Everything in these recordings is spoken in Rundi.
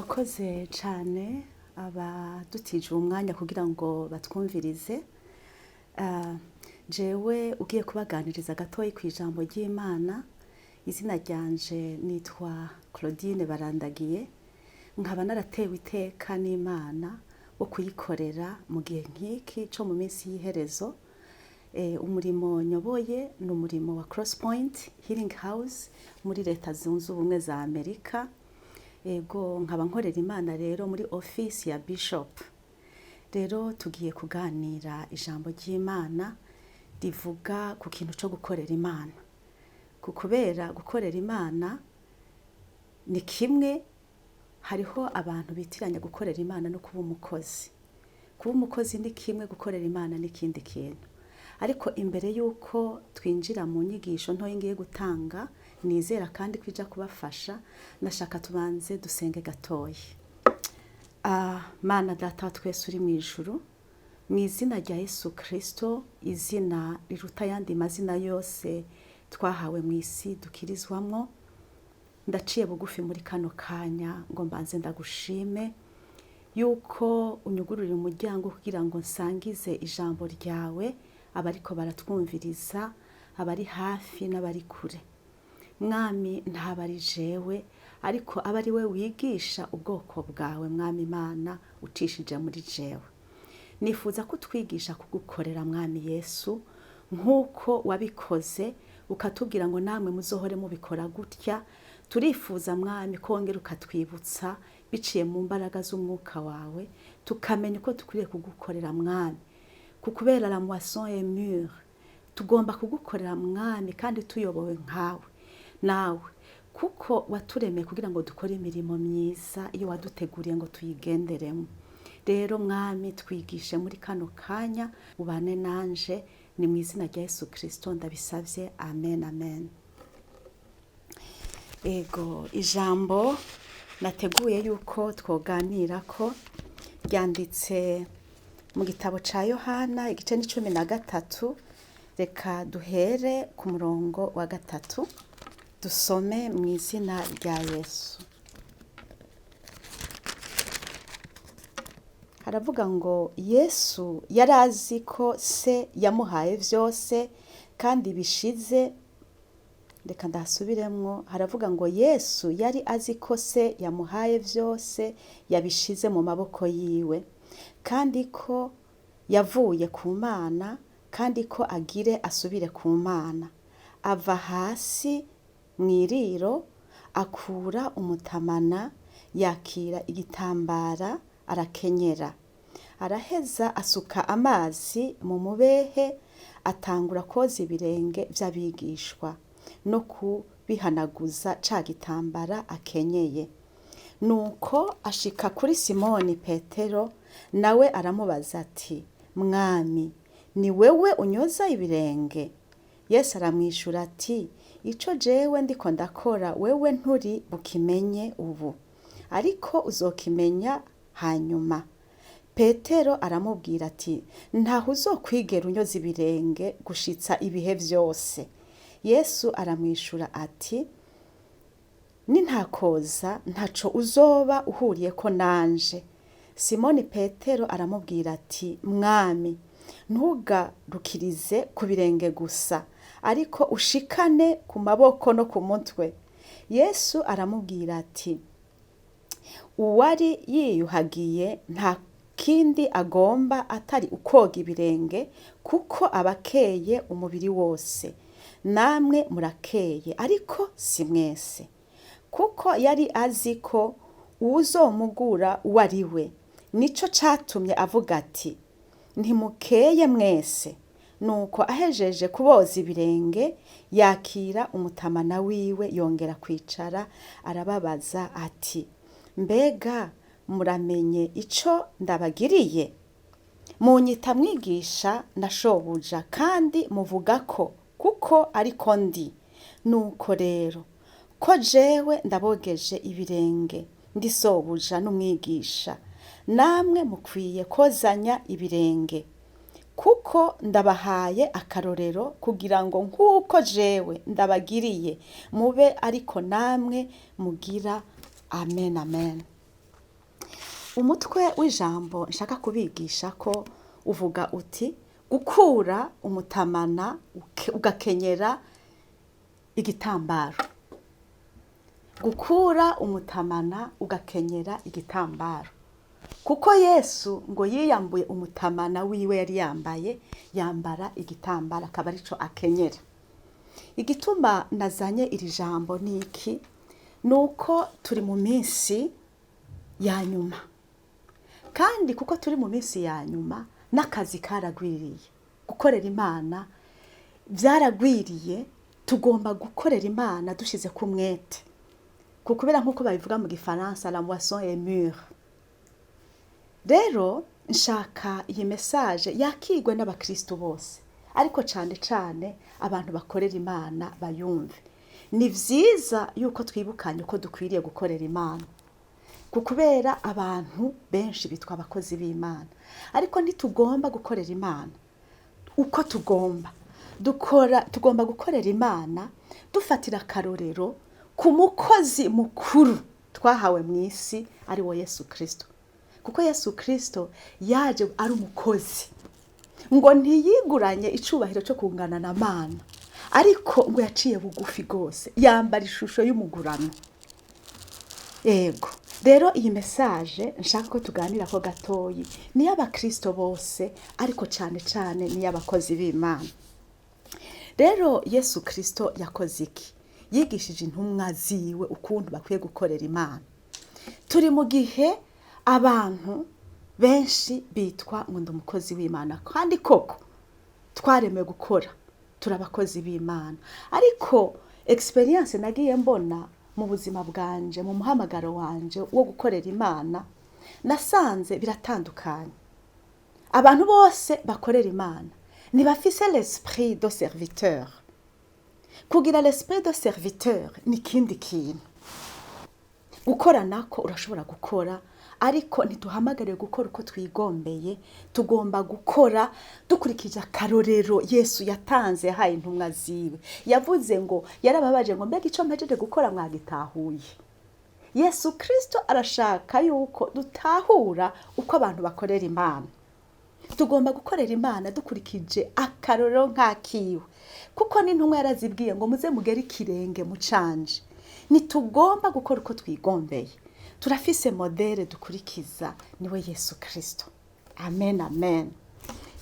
Murakoze cyane abadutije uwo mwanya kugira ngo batwumvirize. Jewe ugiye kubaganiriza gatoyi ku ijambo ry'Imana, izina ryanje nitwa Claudine Barandagiye, nkaba naratewe iteka n'Imana wo kuyikorera mu gihe nk'iki co mu minsi y'iherezo. Umurimo nyoboye ni umurimo wa Cross Point Healing House muri Leta Zunze Ubumwe za Amerika. Ego, nkaba nkorera Imana rero muri office ya Bishop. Rero tugiye kuganira ijambo ry'Imana rivuga ku kintu co gukorera Imana. Ku kubera gukorera Imana ni kimwe, hariho abantu bitiranya gukorera Imana no kuba umukozi. Kuba umukozi ni kimwe, gukorera Imana ni ikindi kintu. Ariko imbere y'uko twinjira mu nyigisho ntoyi ngiye gutanga, nizera kandi ko ija kubafasha, nashaka tubanze dusenge gatoyi. Mana Data wa twese uri mu ijuru, mu izina rya Yesu Kristo, izina riruta ayandi mazina yose twahawe mu isi dukirizwamwo, ndaciye bugufi muri kano kanya ngo mbanze ndagushime yuko unyugururira umuryango kugira ngo nsangize ijambo ryawe abariko baratwumviriza, abari hafi n'abari kure. Mwami, ntaba ari jewe, ariko abe ari we wigisha ubwoko bwawe, Mwami Imana, ucishije muri jewe. Nifuza ko utwigisha kugukorera, Mwami Yesu, nk'uko wabikoze ukatubwira ngo namwe muzohore mubikora gutya. Turifuza, Mwami, ko wongera ukatwibutsa biciye mu mbaraga z'umwuka wawe, tukamenya uko dukwiriye kugukorera, Mwami. Kukubera la moisson est mûre, tugomba kugukorera, Mwami, kandi tuyobowe nkawe nawe, kuko waturemeye kugira ngo dukore imirimo myiza iyo waduteguriye ngo tuyigenderemo. Rero Mwami, twigishe muri kano kanya, ubane nanje, ni mu izina rya Yesu Kristo ndabisabye, amen, amen. Ego, ijambo nateguye yuko twoganira ko ryanditse mu gitabo ca Yohana, igice ni 13. Reka duhere ku murongo wa 3, dusome mu izina rya Yesu. Haravuga ngo Yesu yari azi ko se yamuhaye vyose kandi bishize. Reka ndasubiremwo. Haravuga ngo Yesu yari azi ko se yamuhaye vyose, yabishize mu maboko yiwe, kandi ko yavuye ku Mana, kandi ko agire asubire ku Mana. Ava hasi mw'iriro, akura umutamana, yakira igitambara, arakenyera, araheza asuka amazi mu mubehe, atangura koza ibirenge vy'abigishwa no kubihanaguza ca gitambara akenyeye. Nuko ashika kuri Simoni Petero, nawe aramubaza ati: "Mwami, ni wewe unyoza ibirenge?" Yesu aramwishura ati: "Ico jewe ndiko ndakora wewe nturi bukimenye ubu, ariko uzokimenya hanyuma." Petero aramubwira ati: "Ntaho uzokwigera unyoza ibirenge gushitsa ibihe vyose." Yesu aramwishura ati: "Nintakoza, ntaco uzoba uhuriyeko nanje." Simoni Petero aramubwira ati: "Mwami, ntugarukirize ku birenge gusa, ariko ushikane ku maboko no ku mutwe." Yesu aramubwira ati: "Uwari yiyuhagiye nta kindi agomba atari ukwoga ibirenge, kuko aba akeye umubiri wose. Namwe murakeye, ariko si mwese." Kuko yari azi ko uwuzomugura uwo ari we, nico catumye avuga ati: "Ntimukeye mwese." Nuko ahejeje kuboza ibirenge, yakira umutamana wiwe, yongera kwicara, arababaza ati: "Mbega muramenye ico ndabagiriye? Munyita mwigisha na shobuja, kandi muvuga ko kuko ariko ndi. Nuko rero ko jewe ndabogeje ibirenge, ndi sobuja n'umwigisha, namwe mukwiye kozanya ibirenge. Kuko ndabahaye akarorero kugira ngo nk'uko jewe ndabagiriye mube ariko namwe mugira." Amen, amen. Umutwe w'ijambo nshaka kubigisha ko uvuga uti gukura umutamana ugakenyera igitambaro. Gukura umutamana ugakenyera igitambaro. Kuko Yesu ngo yiyambuye umutamana wiwe yari yambaye, yambara igitambaro akaba arico akenyera. Igituma nazanye iri jambo ni iki? Ni uko turi mu minsi ya nyuma. Kandi kuko turi mu minsi ya nyuma, n'akazi karagwiriye. Gukorera Imana byaragwiriye, tugomba gukorera Imana dushize ku mwete. Kubera nk'uko babivuga mu gifaransa, la moisson est mûre. Rero nshaka iyi message yakigwe n'abakristo bose, ariko cane cane abantu bakorera Imana bayumve. Ni vyiza yuko twibukanye uko dukwiriye gukorera Imana, kubera abantu benshi bitwa abakozi b'Imana, ariko ntitugomba gukorera Imana uko tugomba. Tugomba gukorera Imana dufatira akarorero ku mukozi mukuru twahawe mu isi, ari wo Yesu Kristo. Kuko Yesu Kristo yaje ari umukozi, ngo ntiyiguranye icubahiro cyo kungana na Mana, ariko ngo yaciye bugufi rwose, yambara ishusho y'umugurano. Yego, rero iyi message nshaka ko tuganira ko gatoyi ni y'abakristo bose, ariko cane cane ni y'abakozi b'Imana. Rero Yesu Kristo yakoze iki? Yigishije intumwa ziwe ukuntu bakwiye gukorera Imana. Turi mu gihe abantu benshi bitwa ngo ndi umukozi w'Imana, kandi koko twaremewe gukora, turi abakozi b'Imana. Ariko experience nagiye mbona mu buzima bwanje, mu muhamagaro wanje wo gukorera Imana, nasanze biratandukanye. Abantu bose bakorera Imana ntibafise l'esprit de serviteur. Kugira l'esprit de serviteur ni ikindi kintu. Gukora nako urashobora gukora, ariko ntituhamagariwe gukora uko twigombeye. Tugomba gukora dukurikije akarorero Yesu yatanze, yahaye intumwa ziwe. Yavuze ngo yarababaje ngo mbega ico mpejeje gukora mwagitahuye? Yesu Kristo arashaka yuko dutahura uko abantu bakorera Imana. Tugomba gukorera Imana dukurikije akarorero nk'akiwe, kuko n'intumwa yarazibwiye ngo muze mugere ikirenge mu canje. Ntitugomba gukora uko twigombeye, turafise modèle dukurikiza, niwe Yesu Kristo. Amen, amen.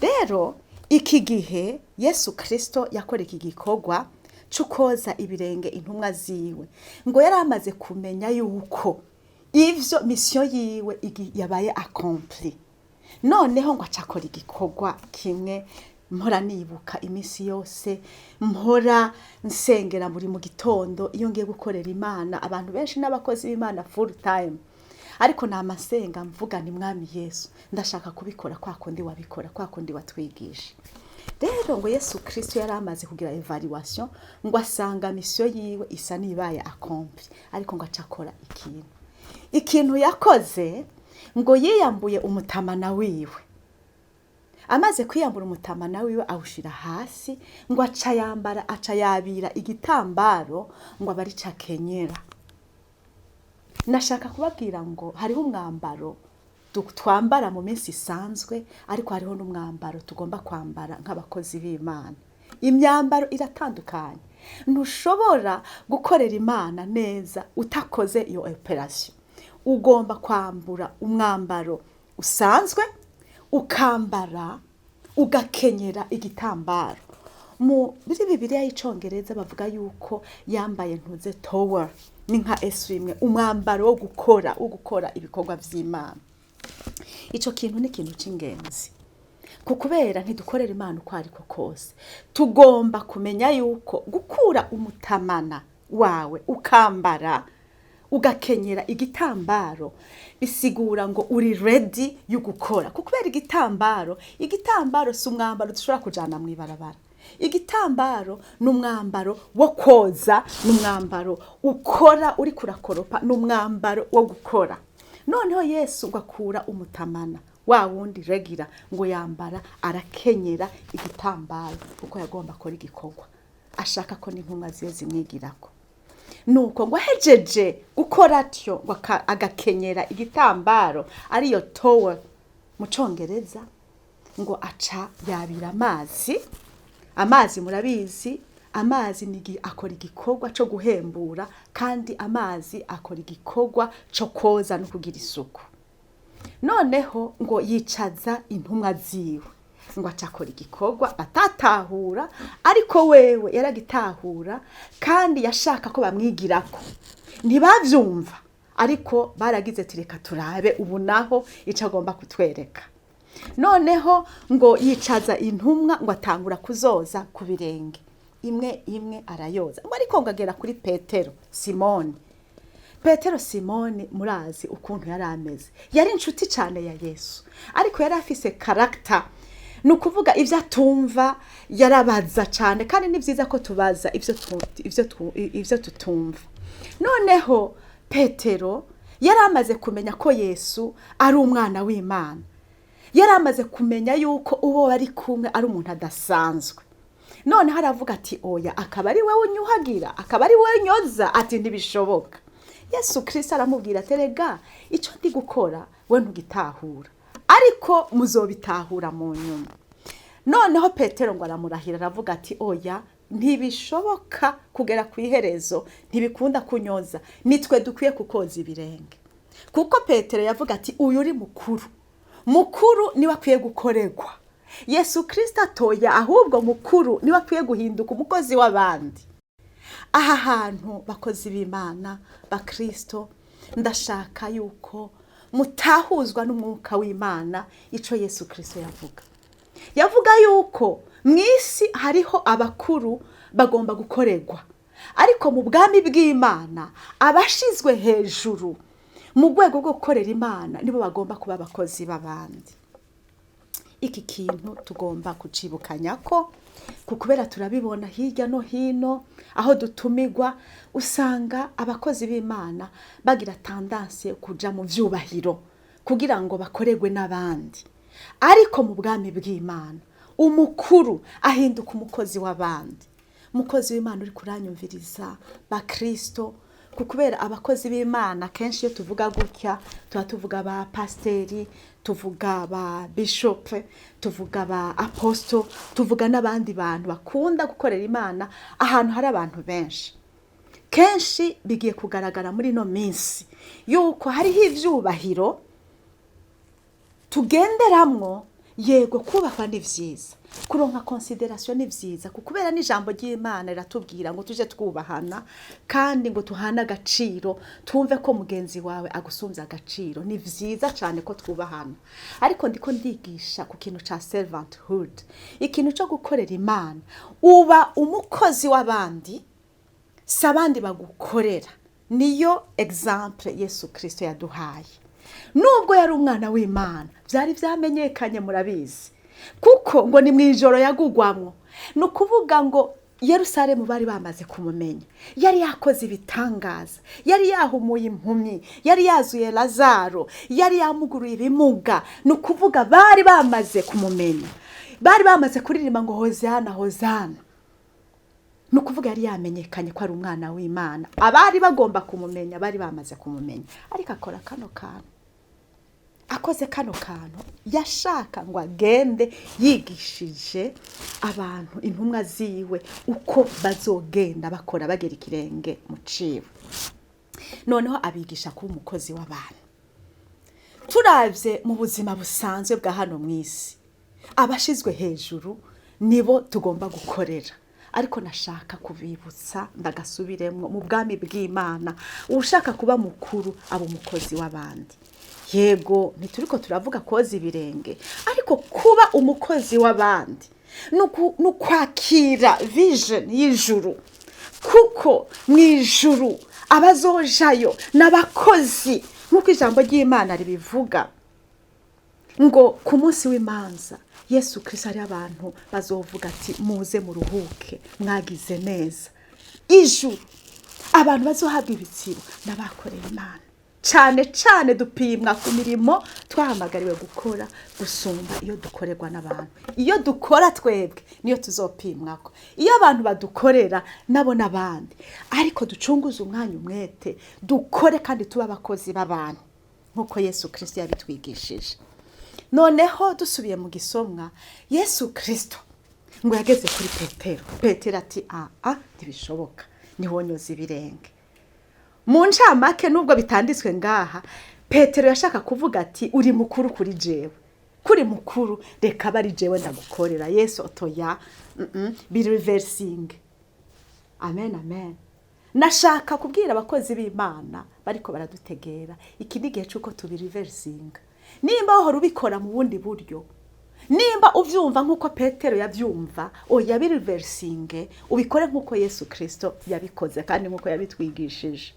Rero iki gihe Yesu Kristo yakora iki gikorwa cyo koza ibirenge intumwa ziwe, ngo yari amaze kumenya yuko ivyo mission yiwe yabaye accompli. Noneho ngo acakora igikorwa kimwe mpora nibuka iminsi yose, mpora nsengera buri mu gitondo iyo ngiye gukorera Imana. Abantu benshi n'abakozi b'Imana full time, ariko namasenga mvuga ni Mwami Yesu, ndashaka kubikora kwa kundi wabikora, kwa kundi watwigisha. Rero ngo Yesu Kristo yari amaze kugira évaluation, ngo asanga mission yiwe isa n'ibaye accompli, ariko ngo acakora ikintu. Ikintu yakoze, ngo yiyambuye umutamana wiwe. Amaze kwiyambura umutamana wiwe awushira hasi, ngo aca yambara, aca yabira igitambaro, ngo aba arico akenyera. Nashaka kubabwira ngo hariho umwambaro twambara mu minsi isanzwe, ariko hariho n'umwambaro tugomba kwambara nk'abakozi b'Imana. Imyambaro iratandukanye. Ntushobora gukorera Imana neza utakoze iyo opération. Ugomba kwambura umwambaro usanzwe, ukambara, ugakenyera igitambaro. Muri Bibiliya y'Icongereza bavuga yuko yambaye ntuze towel, ni nka eswimwe, umwambaro wo gukora ibikorwa vy'Imana. Ico kintu ni ikintu c'ingenzi, kubera ntidukorera Imana uko ariko kose. Tugomba kumenya yuko gukura umutamana wawe ukambara, ugakenyera igitambaro, bisigura ngo uri ready yo gukora. Kubera igitambaro si umwambaro dushobora kujana mw'ibarabara. Igitambaro ni umwambaro wo koza, ni umwambaro ukora uri kurakoropa, ni umwambaro wo gukora. Noneho Yesu ngo akura umutamana wa wundi regira, ngo yambara, arakenyera igitambaro, kuko yagomba akora igikorwa ashaka ko n'intumwa ziwe zimwigirako. Nuko ngo ahejeje gukora atyo, ngo agakenyera igitambaro, ariyo towel mu Congereza, ngo aca yabira amazi. Amazi murabizi, amazi ni akora igikorwa cyo guhembura, kandi amazi akora igikorwa cyo koza no kugira isuku. Noneho ngo yicaza intumwa ziwe, ngo aca akora igikorwa batatahura, ariko wewe yaragitahura, kandi yashaka ko bamwigirako. Ntibavyumva, ariko baragize ati reka turabe ubu naho ico agomba kutwereka. Noneho ngo yicaza intumwa, ngo atangura kuzoza ku birenge, imwe imwe arayoza, ngo ariko ngo agera kuri Petero Simoni. Petero Simoni murazi ukuntu yari ameze, yari inshuti cyane ya Yesu, ariko yari afise caractère, ni ukuvuga ibyo atumva yarabaza cyane, kandi ni byiza ko tubaza ibyo tutumva. Noneho Petero yari amaze kumenya ko Yesu ari umwana w'Imana, yari amaze kumenya yuko uwo bari kumwe ari umuntu adasanzwe. Noneho aravuga ati oya, akaba ari wowe unyuhagira, akaba ari wowe unyoza, ati ntibishoboka. Yesu Kirisito aramubwira ati rega icyo ndi gukora we ntugitahura, ariko muzobitahura mu nyuma. Noneho Petero ngo aramurahira, aravuga ati oya, ntibishoboka, kugera ku iherezo ntibikunda kunyoza, nitwe dukwiye kukoza ibirenge. Kuko Petero yavuga ati uyu uri mukuru, mukuru niwe akwiye gukorerwa. Yesu Kirisito atoya, ahubwo mukuru niwe akwiye guhinduka umukozi w'abandi. Aha hantu, bakozi b'Imana, Bakristo, ndashaka yuko mutahuzwa n'umwuka w'Imana icyo Yesu Kirisito yavuga. Yavuga yuko mu isi hariho abakuru bagomba gukorerwa, ariko mu bwami bw'Imana abashizwe hejuru mu rwego rwo gukorera Imana nibo bagomba kuba abakozi b'abandi. Iki kintu tugomba kucibukanya ko kubera turabibona hirya no hino aho dutumirwa, usanga abakozi b'Imana bagira tendance yo kuja mu vyubahiro kugira ngo bakorerwe n'abandi, ariko mu bwami bw'Imana umukuru ahinduka umukozi w'abandi. Umukozi w'Imana uri kuranyumviriza, Bakristo, kubera abakozi b'Imana kenshi iyo tuvuga gutya tuba tuvuga ba pasiteri, tuvuga ba bishope, tuvuga ba apostle, tuvuga n'abandi bantu bakunda gukorera Imana ahantu hari abantu benshi. Kenshi bigiye kugaragara muri ino minsi yuko hariho ivyubahiro tugenderamwo. Yego, kubahwa ni vyiza, kuronka considération ni vyiza, kubera n'ijambo ry'Imana riratubwira ngo tuje twubahana kandi ngo tuhane agaciro, twumve ko mugenzi wawe agusumvya agaciro. Ni vyiza cyane ko twubahana, ariko ndiko ndigisha ku kintu ca servanthood, ikintu cyo gukorera Imana. Uba umukozi w'abandi, si abandi bagukorera. Niyo exemple Yesu Kirisito yaduhaye. Nubwo yari umwana w'Imana, byari byamenyekanye, murabizi, kuko ngo ni mu ijoro yagugwamwo, ni ukuvuga ngo Yerusalemu bari bamaze kumumenya. Yari yakoze ibitangaza, yari yahumuye impumyi, yari yazuye Lazaro, yari yamuguruye ibimuga. Ni ukuvuga bari bamaze kumumenya, bari bamaze kuririmba ngo hozana, hozana. Ni ukuvuga yari yamenyekanye ko ari umwana w'Imana. Abari bagomba kumumenya bari bamaze kumumenya, ariko akora kano kantu. Akoze kano kantu, yashaka ngo agende yigishije abantu, intumwa ziwe, uko bazogenda bakora bagera ikirenge mu ciwe. Noneho abigisha kuba umukozi w'abantu. Turavye mu buzima busanzwe bwa hano mu isi, abashizwe hejuru nibo tugomba gukorera, ariko nashaka kubibutsa, ndagasubiremwo, mu bwami bw'Imana ushaka kuba mukuru aba umukozi w'abandi. Yego, ntituriko turavuga koza ibirenge, ariko kuba umukozi w'abandi ni ukwakira vision y'ijuru, kuko mu ijuru abazojayo n'abakozi, nk'uko ijambo ry'Imana ribivuga ngo ku munsi w'imanza Yesu Kirisito ari abantu bazovuga ati muze muruhuke, mwagize neza. Ijuru abantu bazohabwa ibitsibo n'abakoreye Imana. Cyane cyane dupimwa ku mirimo twahamagariwe gukora gusumba iyo dukorerwa n'abantu. Iyo dukora twebwe niyo tuzopimwako. Iyo abantu badukorera nabo n'abandi, ariko ducunguze umwanya umwete dukore kandi tube abakozi b'abantu nk'uko Yesu Kirisito yabitwigishije. Noneho dusubiye mu gisomwa, Yesu Kirisito ngo yageze kuri Petero. Petero ati: "Aa, ntibishoboka, ntiwonyoze ibirenge." Mu ncamake, nubwo bitanditswe ngaha, Petero yashaka kuvuga ati: "Uri mukuru kuri jewe, kuri mukuru, reka aba ari jewe ndagukorera." Yesu: "Otoya, biriversinge." Amen, amen. Nashaka kubwira abakozi b'Imana bariko baradutegera, iki ni igihe cy'uko tubiriversinga. Nimba wahora ubikora mu bundi buryo, nimba ubyumva nk'uko Petero yabyumva, oya, biriversinge, ubikore nk'uko Yesu Kirisito yabikoze kandi nk'uko yabitwigishije.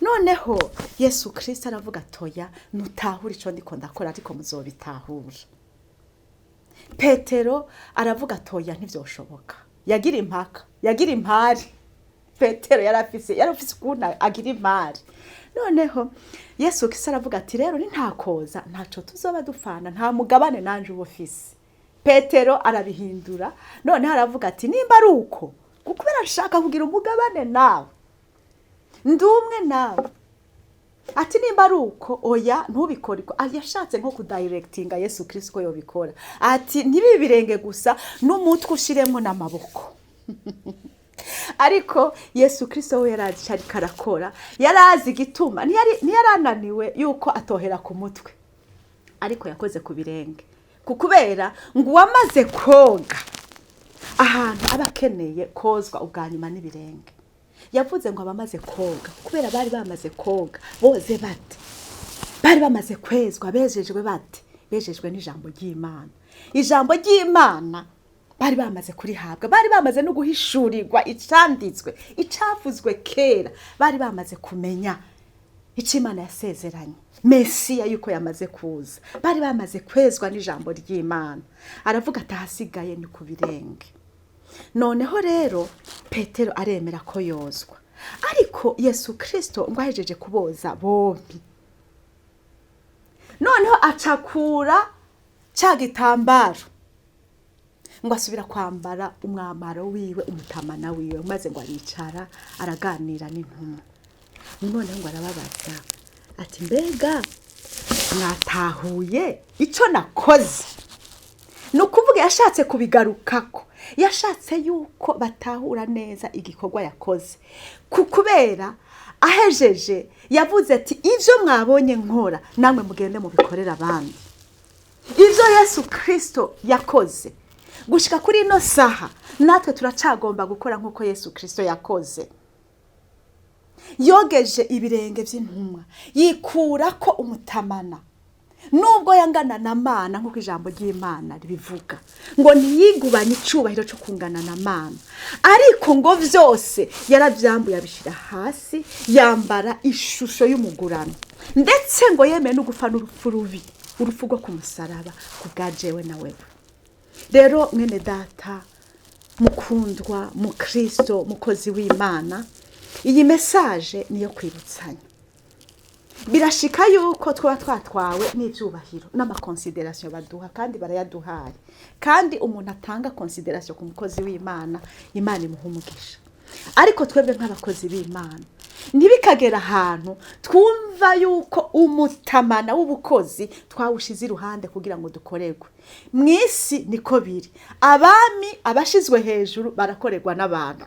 Noneho Yesu Kirisito aravuga: "Toya, nutahure icyo ndiko ndakora, ariko muzobitahura." Petero aravuga: "Toya, ntibyoshoboka." Yagira impaka, yagira impari. Petero yari afise ukuntu agira impari. Noneho Yesu Kirisito aravuga ati: "Rero ni ntakoza, ntaco tuzoba dupfana, nta mugabane nanje uba ufise." Petero arabihindura, noneho aravuga ati: "Nimba ari uko, kubera nshaka kugira umugabane nawe, ndi umwe nawe," ati: "Nimba ari uko, oya, ntubikore." Yashatse nko kudirectinga Yesu Kirisito ko yobikora, ati: "Ntibibirenge gusa, n'umutwe ushiremo n'amaboko." Ariko Yesu Kirisito we yari azi icyo ariko arakora, yari azi igituma. Ntiyari ananiwe yuko atohera ku mutwe, ariko yakoze ku birenge, kubera ngo uwamaze koga ahantu aba akeneye kozwa ubwa nyuma n'ibirenge. Yavuze ngo abamaze koga, kubera bari bamaze koga, boze bate? Bari bamaze kwezwa. Bejejwe bate? Bejejwe n'ijambo ry'Imana. Ijambo ry'Imana bari bamaze kurihabwa, bari bamaze no guhishurirwa icanditswe, icavuzwe kera. Bari bamaze kumenya icyo Imana yasezeranye, Mesiya yuko yamaze kuza. Bari bamaze kwezwa n'ijambo ry'Imana. Aravuga ati: "Ahasigaye ni ku birenge." Noneho rero Petero aremera ko yozwa, ariko Yesu Kirisito ngo ahejeje kuboza bombi, noneho acakura cya gitambaro, ngo asubira kwambara umwambaro wiwe, umutamana wiwe, maze ngo aricara araganira n'intumwa. Noneho ngo arababaza ati: "Mbega mwatahuye icyo nakoze?" Ni ukuvuga yashatse kubigarukako, yashatse yuko batahura neza igikorwa yakoze. Kubera ahejeje yavuze ati: "Ibyo mwabonye nkora, namwe mugende mubikorere abandi." Ibyo Yesu Kirisito yakoze gushika kuri ino saha, natwe turacagomba gukora nk'uko Yesu Kirisito yakoze. Yogeje ibirenge by'intumwa, yikura ko umutamana. Nubwo yangana na Mana, nk'uko ijambo ry'Imana ribivuga, ngo ntiyigubanye icubahiro cyo kungana na Mana, ariko ngo byose yarabyambuye, abishyira hasi, yambara ishusho y'umugurano, ndetse ngo yemeye no gupfa n'urupfu rubi, urupfu rwo ku musaraba, ku bwa jewe na wewe. Rero mwene data mukundwa mu Kirisito, mukozi w'Imana, iyi message niyo kwibutsanya. Birashika yuko twaba twatwawe n'ibyubahiro n'amaconsidérations baduha, kandi barayaduhaye, kandi umuntu atanga considération ku mukozi w'Imana, Imana imuha umugisha. Ariko twebwe nk'abakozi b'Imana, ntibikagera ahantu twumva yuko umutamana w'ubukozi twawushize iruhande kugira ngo dukorerwe. Mu isi niko biri, abami, abashizwe hejuru barakorerwa n'abantu.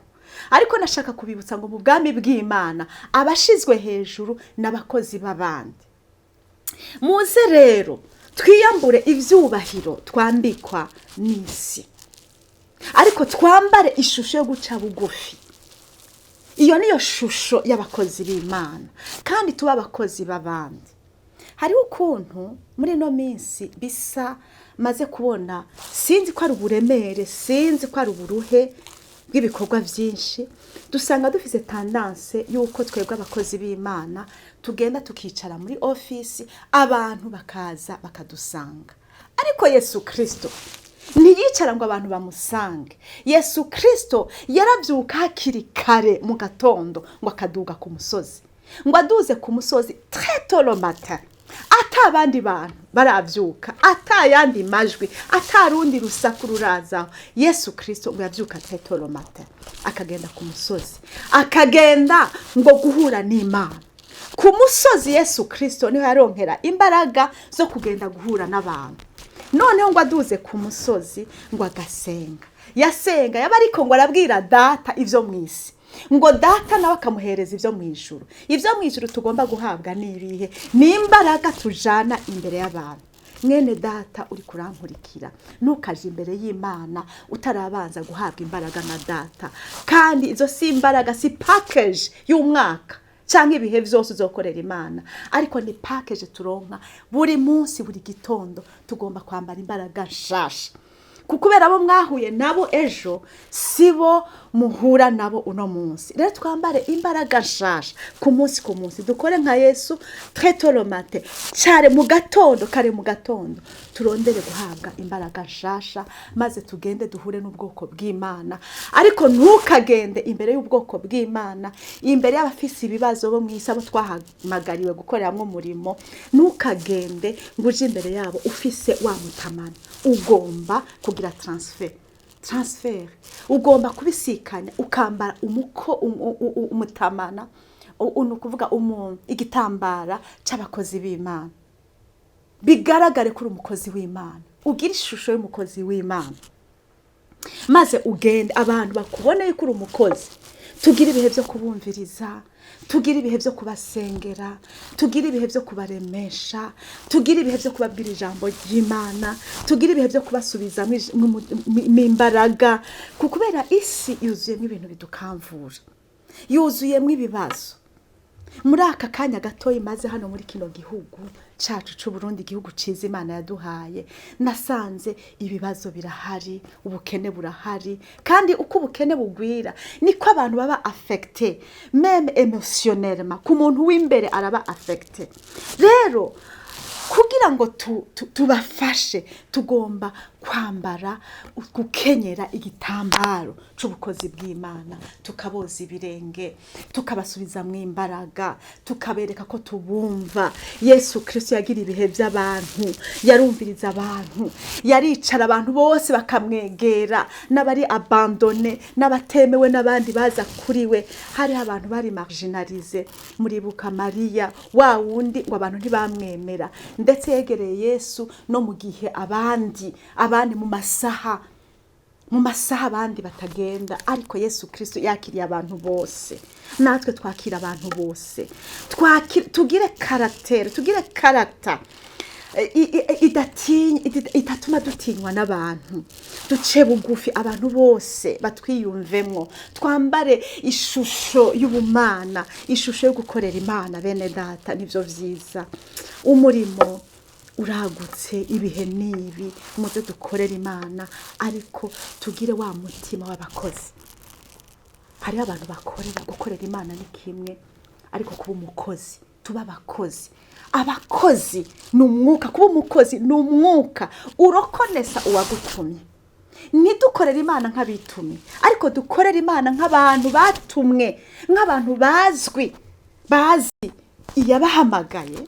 Ariko nashaka kubibutsa ngo mu bwami bw'Imana abashizwe hejuru n'abakozi b'abandi. Muze rero twiyambure ibyubahiro twambikwa n'isi, ariko twambare ishusho yo guca bugufi. Iyo niyo shusho y'abakozi b'Imana, kandi tuba abakozi b'abandi. Hariho ukuntu muri ino minsi bisa maze kubona, sinzi ko ari uburemere, sinzi ko ari uburuhe bw'ibikorwa byinshi, dusanga dufite tendance y'uko twebwe abakozi b'Imana tugenda tukicara muri ofisi, abantu bakaza bakadusanga. Ariko Yesu Kirisito ntiyicara ngo abantu bamusange. Yesu Kirisito yarabyuka hakiri kare mu gatondo, ngo akaduga ku musozi. Ngo aduze ku musozi très tôt le matin, ata abandi bantu baravyuka, ata yandi majwi, ata rundi rusaku rurazaho. Yesu Kristo ngo yavyuka très tôt le matin, akagenda ku musozi, akagenda ngo guhura n'Imana ku musozi. Yesu Kristo niho yaronkera imbaraga zo kugenda guhura n'abantu. Noneho ngo aduze ku musozi, ngo agasenga. Yasenga yaba ariko ngo arabwira Data ibyo mu isi, ngo Data nawe akamuhereza ibyo mu ijuru. Ibyo mu ijuru tugomba guhabwa ni ibihe? Ni imbaraga tujana imbere y'abantu. Mwene Data uri kurankurikira, ntukaje imbere y'Imana utarabanza guhabwa imbaraga na Data. Kandi izo si imbaraga, si package y'umwaka cyangwa ibihe byose uzokorera Imana, ariko ni package turonka buri munsi, buri gitondo. Tugomba kwambara imbaraga nshasha, kubera abo mwahuye nabo ejo si bo muhura nabo uno munsi. Rero twambare imbaraga nshasha ku munsi ku munsi. Dukore nka Yesu, très tôt le matin, cyane mu gatondo kare, mu gatondo turondere guhabwa imbaraga nshasha, maze tugende duhure n'ubwoko bw'Imana. Ariko ntukagende imbere y'ubwoko bw'Imana, imbere y'abafise ibibazo bo mu isi, abo twahamagariwe gukoreramo umurimo, ntukagende ngo uje imbere yabo ufise wa mutamana. Ugomba kugira transfert, ugomba kubisikanya, ukambara umuko umutamana, ni ukuvuga igitambara c'abakozi b'Imana. Bigaragare ko uri umukozi w'Imana, ugira ishusho y'umukozi w'Imana, maze ugende abantu bakubone yuko uri umukozi. Tugire ibihe byo kubumviriza, tugire ibihe byo kubasengera, tugire ibihe byo kubaremesha, tugire ibihe byo kubabwira ijambo ry'Imana, tugire ibihe byo kubasubizamo imbaraga, kubera isi yuzuyemo ibintu bidukamvura, yuzuyemo ibibazo. Muri aka kanya gatoya imaze hano muri kino gihugu cacu c'Uburundi, igihugu ciza Imana yaduhaye, nasanze ibibazo birahari, ubukene burahari. Kandi uko ubukene bugwira niko abantu baba affecté, même émotionnellement, ku muntu w'imbere araba affecté. Rero kugira ngo tubafashe, tugomba kwambara, gukenyera igitambaro c'ubukozi bw'Imana, tukaboza ibirenge, tukabasubizamwo imbaraga, tukabereka ko tubumva. Yesu Kristo yagira ibihe by'abantu, yarumviriza abantu, yaricara abantu bose bakamwegera, n'abari abandonnés, n'abatemewe n'abandi baza kuri we. Hariho abantu bari marginalisés. Muribuka Mariya wa wundi ngo abantu ntibamwemera, ndetse yegereye Yesu no mu gihe abandi mu masaha abandi batagenda. Ariko Yesu Kristo yakiriye abantu bose. Natwe twakira abantu bose. Tugire caractère, tugire caractère idatuma dutinywa n'abantu. Duce bugufi, abantu bose batwiyumvemwo. Twambare ishusho y'ubumana, ishusho yo gukorera Imana. Bene Data, nibyo vyiza. Umurimo uragutse, ibihe n'ibi, muze dukorere Imana, ariko tugire wa mutima w'abakozi. Hariho abantu bakorera, gukorera Imana ni kimwe, ariko kuba umukozi, tuba abakozi. Abakozi ni umwuka, kuba umukozi ni umwuka urokonesa uwagutumye. Ntidukorere Imana nk'abitumye, ariko dukorere Imana nk'abantu batumwe, nk'abantu bazwi, bazi iyabahamagaye,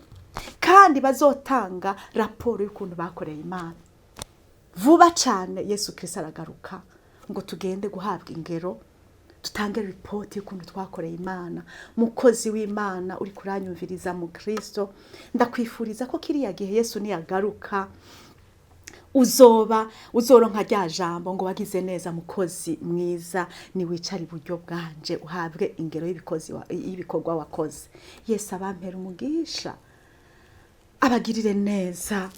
kandi bazotanga raporo y'ukuntu bakoreye Imana. Vuba cyane Yesu Kristo aragaruka ngo tugende guhabwa ingero, dutange ripoti y'ukuntu twakoreye Imana. Mukozi w'Imana uri kuranyumviriza, mu Kristo, ndakwifuriza ko kiriya gihe Yesu niyagaruka uzoba uzoronka rya jambo ngo: "Wagize neza, mukozi mwiza, niwicare iburyo bwanje uhabwe ingero y'ibikorwa wakoze." Yesu abampera umugisha, abagirire neza,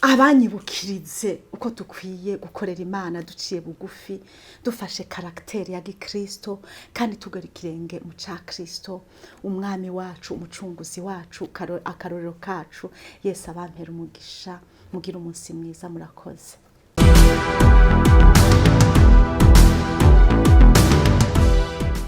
abanyibukirize uko dukwiye gukorera Imana duciye bugufi, dufashe caractère ya gikristo, kandi tugara ikirenge mu ca Kristo, Umwami wacu, Umucunguzi wacu, akarorero kacu. Yesu abampera umugisha, mugire umunsi mwiza. Murakoze.